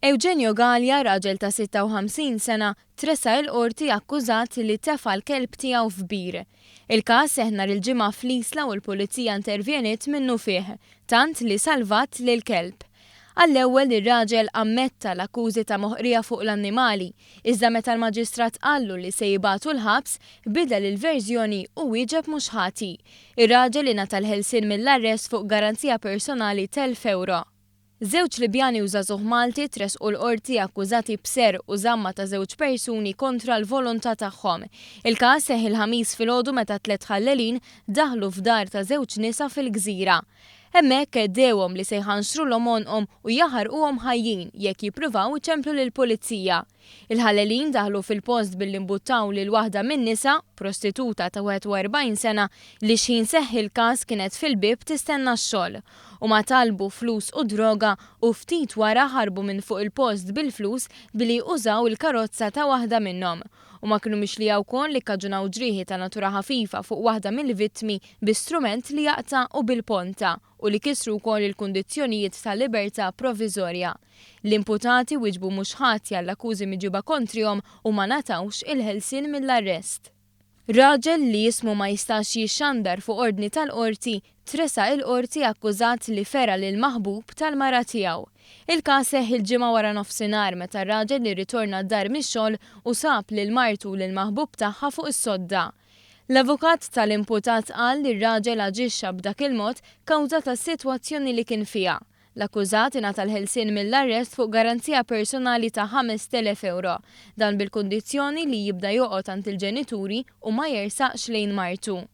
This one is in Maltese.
Eugenio Galea, raġel ta' 56 sena, tressaq il-Qorti akkużat li tefa' l-kelb tiegħu f'bir. Il-każ seħħ nhar il-Ġimgħa fl-Isla u l-Pulizija intervjeniet minnufih, tant li salvat lill-kelb. Għall-ewwel ir-raġel ammetta l-akkużi ta' moħqrija fuq l-annimali, iżda meta l-Maġistrat qallu li se jibagħtu l-ħabs, bidel il-verżjoni u wieġeb mhux ħati. Ir-raġel ingħata l-ħelsien mill-arrest fuq garanzija personali t'elf ewro. Żewġ Libjani u żagħżugħ Malti tressqu l-Qorti akkużati b'serq u żamma ta' żewġ persuni kontra l-volontà tagħhom. Il-każ seħħ il-Ħamis filgħodu meta tlett ħallelin daħlu f'dar ta' żewġ nisa fil-Gżira. Hemmhekk għeddewhom li se jħanxrulhom għonqhom u jaħarquhom ħajjin jekk jippruvaw iċemplu lill-Pulizija. Il-ħallelin daħlu fil-post billi mbuttaw lil waħda min-nisa, prostituta ta' 41 sena, li x'ħin seħħ il-każ kienet fil-bieb tistenna x-xogħol. Huma talbu flus u droga u ftit wara ħarbu minn fuq il-post bil-flus billi użaw il-karozza ta' waħda minnhom. Huma kienu mixlija wkoll li kkaġunaw ġrieħi ta' natura ħafifa fuq waħda mill-vittmi bi strument li jaqta' u bil-ponta u li kisru wkoll il-kundizzjonijiet ta' libertà proviżorja. L-imputati wieġbu mhux ħatja għall-akkużi miġjuba kontrihom u ma ngħatawx il-ħelsien mill-arrest. Raġel li ismu ma jistax jixxandar fuq ordni tal-Qorti tressaq il-Qorti akkużat li fera lill-maħbub tal-mara tiegħu. Il-każ seħħ il-Ġimgħa waranofsinhar meta r-raġel irritorna d-dar mix-xogħol u sab lil martu u lill-maħbub tagħha fuq is-sodda. L-avukat tal-imputat qal li r-raġel aġixxa b'dak il-mod kawża tas-sitwazzjoni li kien fiha. L-akkużat ingħata l-ħelsien mill-arrest fuq garanzija personali ta' 5,000 ewro. Dan bil-kundizzjoni li jibda joqgħod għand il-ġenituri u ma jersaqx lejn martu.